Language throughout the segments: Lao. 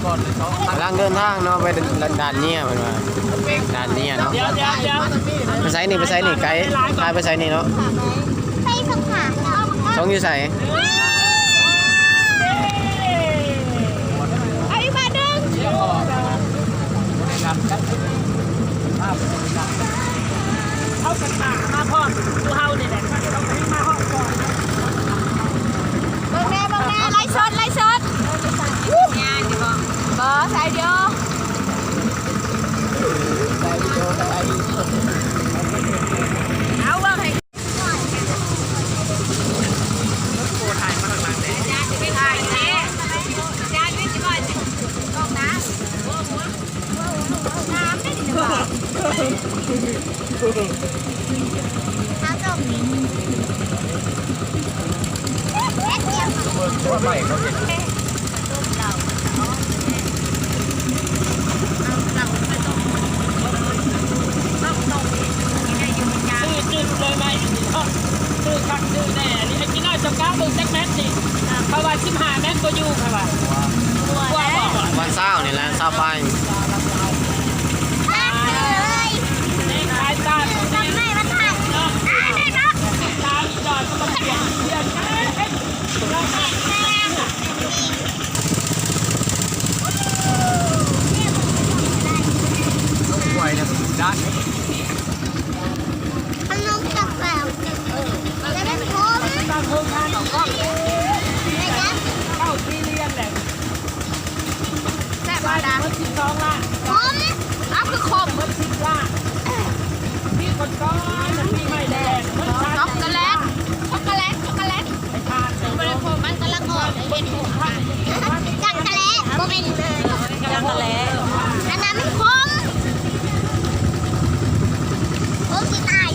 ກຳລັງເດີນທາງເນາະ ໄປດ່ານເນຍ ເພິ່ນວ່າ ດ່ານເນຍເນາະ. ໄປໃສນີ້ ໄປໃສນີ້ ໄກ ພາໄປໃສນີ້ເນາະ? ໄປສົງຂາ. ສົງຢູ່ໃສ? ເອົາອີກບາດໜຶ່ງ. ເອົາກະຖາມາພ້ອມ ຜູ້ເຮົານີ້ແຫຼະ ເຂົາເຈົ້າກໍໃຫ້ມາຮອດກ່ອນ. ເບິ່ງແດ່ ເບິ່ງແດ່ ໄລຟ໌ສົດ ໄລຟ໌ສົດ. ບໍ່ ຖ່າຍວິດີໂອ ເອົາເບິ່ງໃຫ້. ຊື້ຈື່ເລີຍໄໝ ອັນນີ້ເນາະ ຊື້ຄັກຊື້ແນ່ ອັນນີ້ໃຫ້ກິນເອົາ ເຈົ້າກະເບິ່ງຈັກແມັດນີ້ ເຂົາວ່າສິບຫ້າແມັດບໍ່ຢູ່ ເຂົາວ່າ ປະມານຊາວນີ້ແຫຼະ ຊາວປາຍ. ຂະໜົມກາແຟ ແລ້ວມັນຂົມ ແຊບບໍ່ລະ? ຂົມ ເອົາ ຄືຂົມ ມີຄົນກ່ອນ ມີໄມ້ແດງ ຊັອກໂກແລັດ ຊັອກໂກແລັດ ຊັອກໂກແລັດ. ມັນກຳລັງອອກ ເຫັນ ຈັກກະແລະ ບໍ່ແມ່ນ ຈັກກະແລະ ອັນນັ້ນມັນຂົມ ຂົມຊິຕາຍ.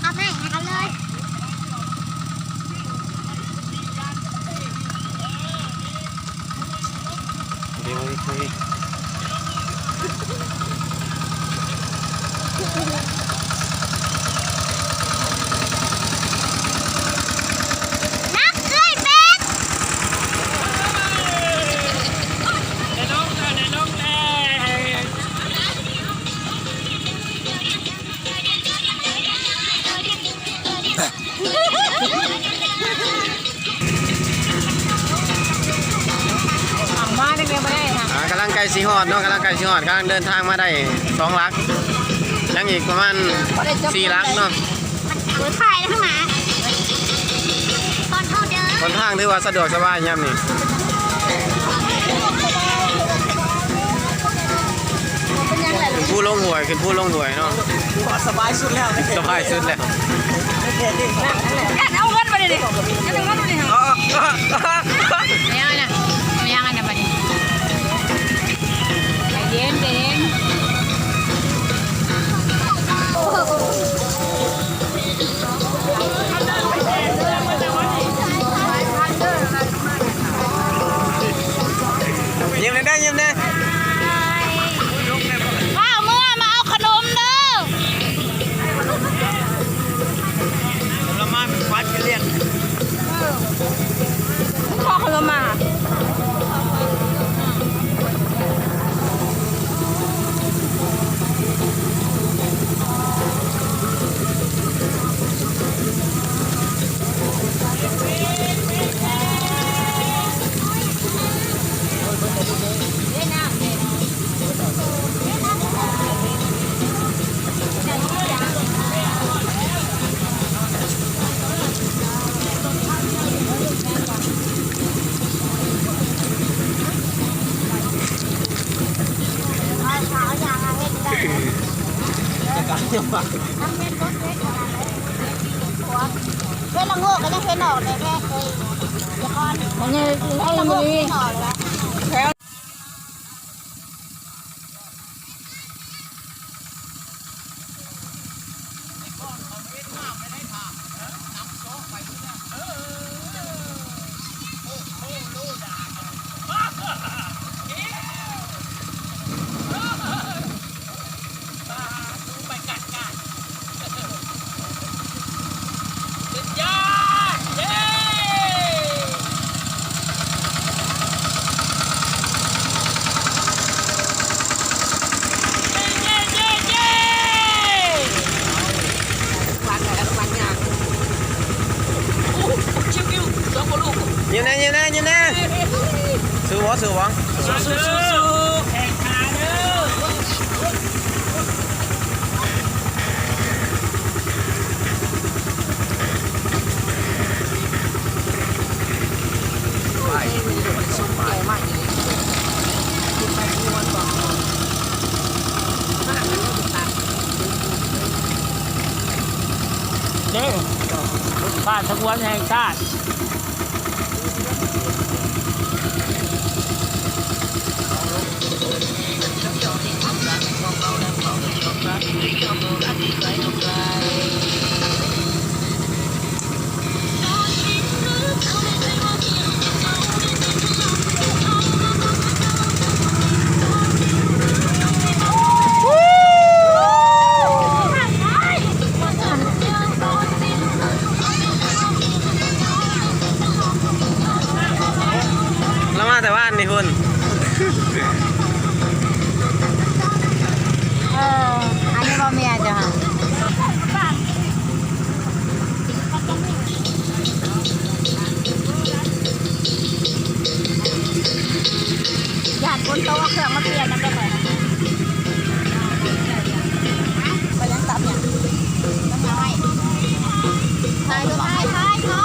ເອົາໃໝ່ ເອົາເລີຍ. ນັບເອື້ອຍເປັດ. ໄດ້ລົງແລ້ວ ໄດ້ລົງແລ້ວ. ມາໄດ້ແມ່ບໍ່ໄດ້ນະ. ອ່າ ກຳລັງໃກ້ຊິຮອດເນາະ ກຳລັງໃກ້ຊິຮອດ ກຳລັງເດີນທາງມາໄດ້ສອງຫຼັກ ຍັງອີກປະມານສີ່ຫຼັກເນາະ. ມັນເປີດໄຟຂ້າງໜ້າ ຕອນເຮົາເດີນ ຫົນທາງຖືວ່າສະດວກສະບາຍຍາມນີ້. ຂຶ້ນພູລົງຫ້ວຍ ຂຶ້ນພູລົງຫ້ວຍເນາະ ສະບາຍສຸດແລ້ວ ສະບາຍສຸດແລ້ວ. ຢ້ານເອົາເງິນບໍ່ໄດ້ນີ້ ຢ້ານເອົາເງິນບໍ່ໄດ້. ເອົາຫຍັງນະ ເອົາຫຍັງນະບັດນີ້ ໃຈເຢັນ ໃຈເຢັນ. ຍິ້ມແດ່ ຍິ້ມແດ່. ຟ້າວເມືອມາເອົາຂະໜົມເດີ. ຂໍຂະໜົມມາ. ເຮັດລະໂງກກໍຍັງເຫັນອອກແດ່ແທ້ເລີຍ ແຕ່ກ່ອນ ມັນຍັງ ເຮັດລະໂງກເຫັນອອກເລີຍ. ໄປກັດການ ຂໍຊື່ຫວັງ ສູ້ໆໆ ແຂ່ງຂາເດີ. ເດ້ ບ້ານສະຫງວນແຫ່ງຊາດ. ລາວມາແຕ່ວານນີ້ພຸ້ນ. ເອີ ອັນນີ້ບໍ່ແມ່ນເຈົ້າຫາ. ຢ້ານຄົນຕົກເອົາເຄື່ອງມາປ່ຽນນຳໄດ້ບໍ່? ໄປຍັງຕັບຫຍັງ? ນ້ຳລາຍ. ຖ່າຍ ຖ່າຍ ຖ່າຍ ຖ່າຍ.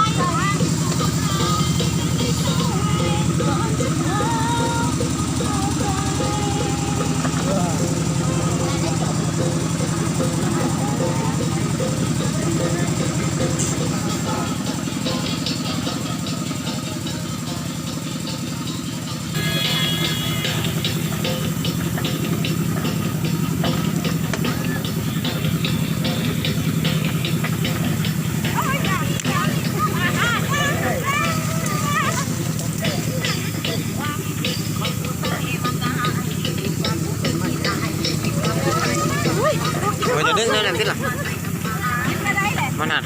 ໂອ້ຍ ຢ່າດຶງແນວນັ້ນຕິລະ ມັນໜັກ.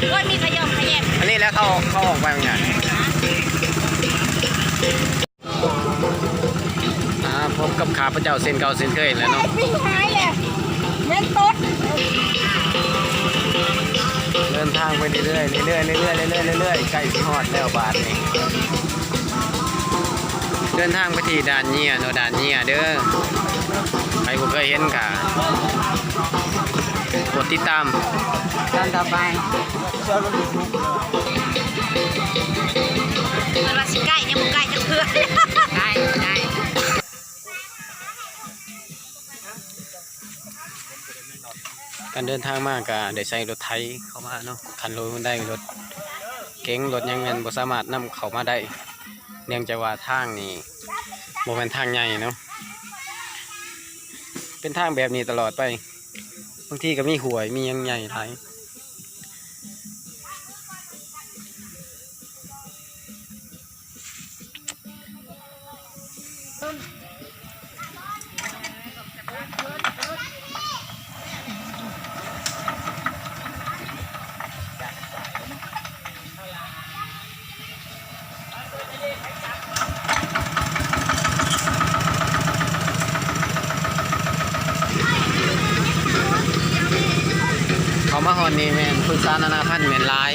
ໂອ້ຍ ມີຂະຫຍອກຂະແຫຍກ. ອັນນີ້ແຫຼະ ເຂົາ ເຂົາອອກໄປຫຍັງ? ອ່າ ພົບກັບຂ້າພະເຈົ້າເຊັ່ນເກົ່າເຊັ່ນເຄີຍແຫຼະເນາະ. ເດີນທາງໄປເລື້ອຍໆ ເລື້ອຍໆ ເລື້ອຍໆ ໃກ້ຊິຮອດແລ້ວບາດນີ້. ເດີນທາງໄປທີ່ດ່ານເຫຍື່ອເນາະ ດ່ານເຫຍື່ອເດີ. ໃຜບໍ່ເຄີຍເຫັນກະກົດຕິດຕາມ. ຕອນຕໍ່ໄປ ເພິ່ນວ່າຊິໃກ້ ຍັງບໍ່ໃກ້ຈັກເທື່ອ. ໄດ້ ໄດ້. ການເດີນທາງມາກະໄດ້ໃຊ້ລົດໄຖເຂົ້າມາເນາະ. ຄັນລົດໄດ້ ລົດເກັງ ລົດຫຍັງແມ່ນບໍ່ສາມາດນຳເຂົ້າມາໄດ້ ເນື່ອງຈາກວ່າທາງນີ້ບໍ່ແມ່ນທາງໃຫຍ່ເນາະ. ເປັນທາງແບບນີ້ຕະຫຼອດໄປ. ບາງທີກໍມີຫ້ວຍ ມີຫຍັງໃຫຍ່ຫຼາຍ. ເຂົ້າມາຮອດນີ້ແມ່ນພືດສານນາໆພັນແມ່ນຫຼາຍ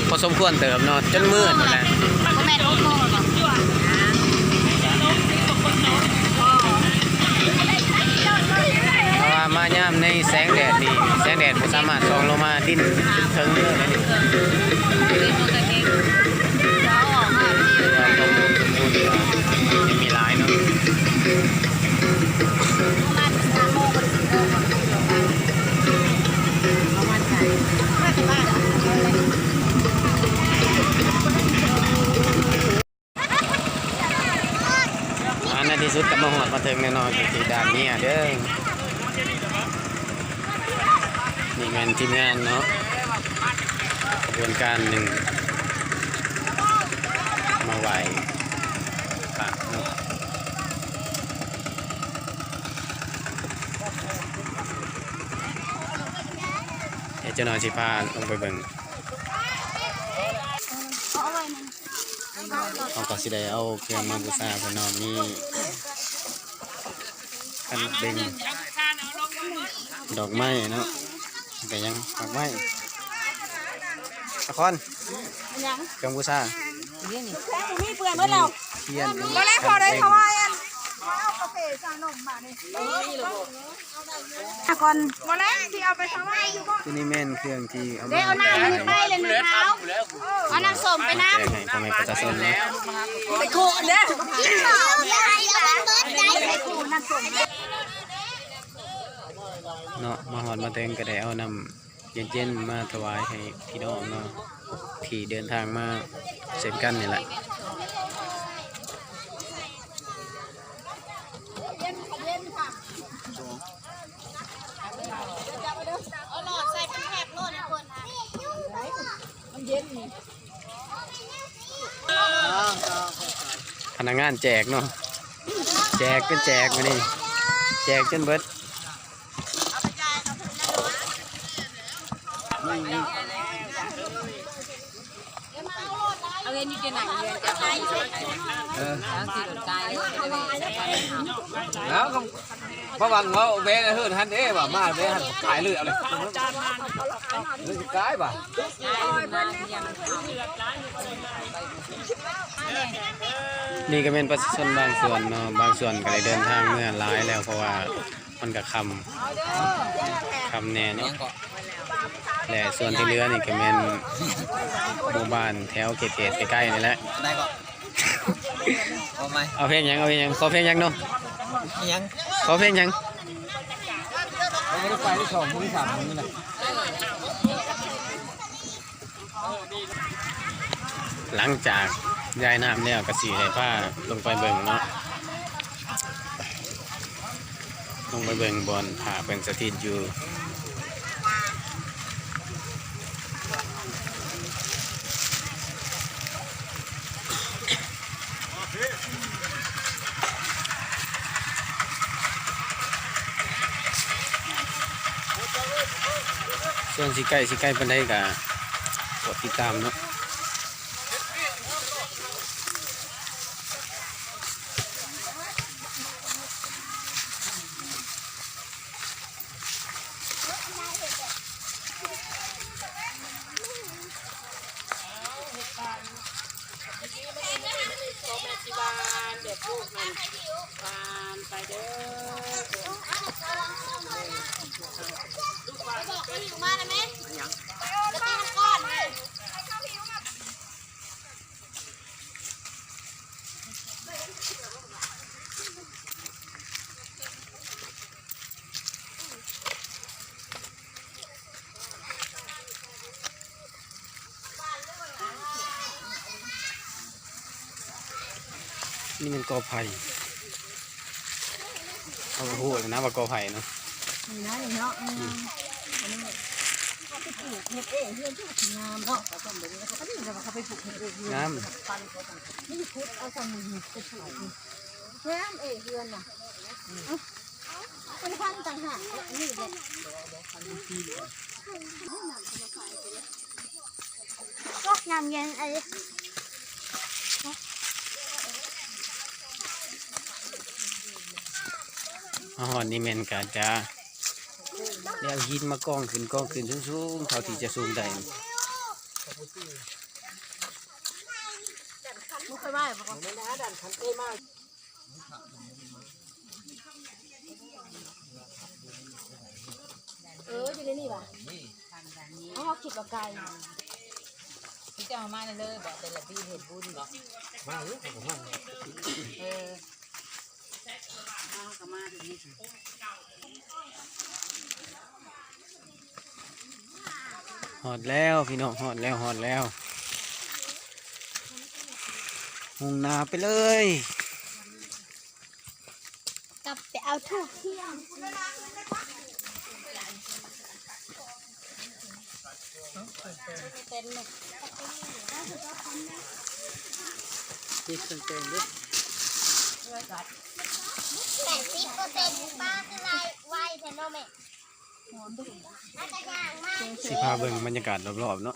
ພໍສົມຄວນເຕີບເນາະ ຈົນມືດພຸ້ນແຫຼະ. ບໍ່ແມ່ນຫົກໂມງແລ້ວບໍ່? ເພາະວ່າມາຍາມໃນແສງແດດນີ້ ແສງແດດບໍ່ສາມາດສ່ອງລົງມາດິນເຖິງເລີຍ. ມີຫຼາຍເນາະ. ອ່າ ໃນທີ່ສຸດກໍມາຮອດວັດ ເຖິງແນ່ນອນຢູ່ທີ່ດ່ານເມຍເດີ. ນີ້ແມ່ນທີມງານເນາະ ຂະບວນການໜຶ່ງ ມາໄຫວ້ພະເນາະ. ດຽວຈັກໜ່ອຍຊິພາລົງໄປເບິ່ງ. ເຮົາກໍຊິໄດ້ເອົາເຄື່ອງມາບູຊາເພິ່ນເນາະ ມີຂັນໝາກເບັງ ດອກໄມ້ເນາະ ແລ້ວກໍຫຍັງ ໝາກໄມ້ ສາຄອນ ຫຍັງ ເຄື່ອງບູຊາ ນີ້ ນີ້ ແຂວງບໍ່ມີ ເປືອຍໝົດແລ້ວ ທຽນ ບໍ່ແລ້ວ ພໍໄດ້ຖວາຍອັນ ມາເອົາກາເຟຊານົມບາດນີ້. ກ່ອນ ບໍ່ແລ້ວ ທີ່ເອົາໄປຖວາຍຢູ່ບໍ່? ຕົວນີ້ແມ່ນເຄື່ອງທີ່ເອົາມາ ເດ້ ເອົານ້ຳນີ້ໄປເລີຍ ເອົານ້ຳສົ້ມໄປນຳ ແຈກໃຫ້ພໍ່ແມ່ປະຊາຊົນເນາະ ໄປໂຄເດີ ເນາະ. ມາຮອດມາເຖິງກໍໄດ້ເອົານ້ຳ ເຢັນໆ ມາຖວາຍໃຫ້ພີ່ນ້ອງເນາະ ທີ່ເດີນທາງມາເຊັ່ນກັນນີ້ແຫຼະ. ພະນັກງານແຈກເນາະ ແຈກເປັນແຈກມື້ນີ້ ແຈກຈົນເບິດ. ເອົາເງິນຢູ່ທີ່ໄຫນ ເຮືອນເຈົ້າ ເອີ ທາງທີ່ລົດໄກ ເອົາ ເພາະວ່າເວົ້າແວ່ເຮືອນຫັ້ນເດ້ ວ່າມາແວ່ຫັ້ນຂາຍເລີຍ ເອົາເລີຍ ເລີຍຊິຂາຍບາດ. ນີ້ກໍແມ່ນປະຊາຊົນບາງສ່ວນເນາະ ບາງສ່ວນກໍໄດ້ເດີນທາງເມືອ ຫຼາຍແລ້ວ ເພາະວ່າ ມັນກະຄ່ຳ ຄ່ຳແນ່ເນາະ ແລະ ສ່ວນທີ່ເຫຼືອນີ້ກະແມ່ນໝູ່ບ້ານແຖວເຂດໆ ໃກ້ໆ ນີ້ແຫຼະ. ໄດ້ກໍ ເອົາໃໝ່ ເອົາເພງຫຍັງ ເອົາເພງຫຍັງ ຂໍເພງຫຍັງເນາະ ຫຍັງ ຂໍເພງຫຍັງ ເຮົາບໍ່ໄດ້ໄປໄດ້ສອງມື້ ສາມມື້ລະ. ຫຼັງຈາກຢາຍນ້ຳແລ້ວ ກະຊິໄດ້ພາລົງໄປເບິ່ງເນາະ ລົງໄປເບິ່ງບ່ອນພະເພິ່ນສະຖິດຢູ່. ສ່ວນຊິໃກ້ ຊິໃກ້ປານໃດກະກົດຕິດຕາມເນາະ. ນີ້ແມ່ນກໍໄຜ່ ເຮົາກໍຮູ້ແລ້ວນະວ່າກໍໄຜ່ເນາະ. ນີ້ນະ ນີ້ເນາະ ອືມ ອັນນີ້ເຮົາໄປປູກເຮັດເອງ ເຮືອນຄືຊິງາມເນາະ ເຂົາເບິ່ງແລ້ວ ເຂົາໄປປູກເຮັດເອງ ງາມ ນີ້ຂຸດເອົາຊ່ຳນີ້ໄປປູກ ງາມເອ ເຮືອນນະ ອືມ ເອົາໄປພັນຕ່າງຫາກ ນີ້ແຫຼະ ໂອ້ ງາມເຢັນ ອັນນີ້ ມາຮອດນີ້ແມ່ນກະຈະໄດ້ເອົາຫີນມາກອງຂຶ້ນ ກອງຂຶ້ນສູງໆ ເທົ່າທີ່ຈະສູງໄດ້. ເອີ ຢູ່ໃນນີ້ຫວາ? ເອົາ ເຮົາຄິດວ່າໄກ ທີ່ເຈົ້າເອົາມານັ້ນເລີຍບໍ? ແຕ່ລະປີເຮັດບຸນບໍ? ມາຢູ່ ເຂົາກໍມາ ເອີ ເຮົາກໍມາຢູ່ນີ້. ຮອດແລ້ວພີ່ນ້ອງ ຮອດແລ້ວ ຮອດແລ້ວ ມຸ່ງໜ້າໄປເລີຍ. ເອົາທູບທຽນ ມີເຄື່ອງແກງເດ້ ແປດສິບເປີເຊັນ ປາຄືໄວ ໄວແທ້ເນາະແມ່. ຊິພາເບິ່ງບັນຍາກາດລອບໆເນາະ.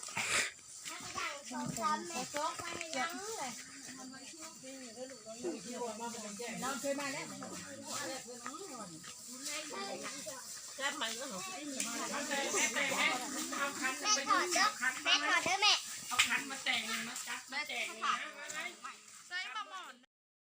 ແມ່ຖອດເດີ ແມ່ຖອດເດີ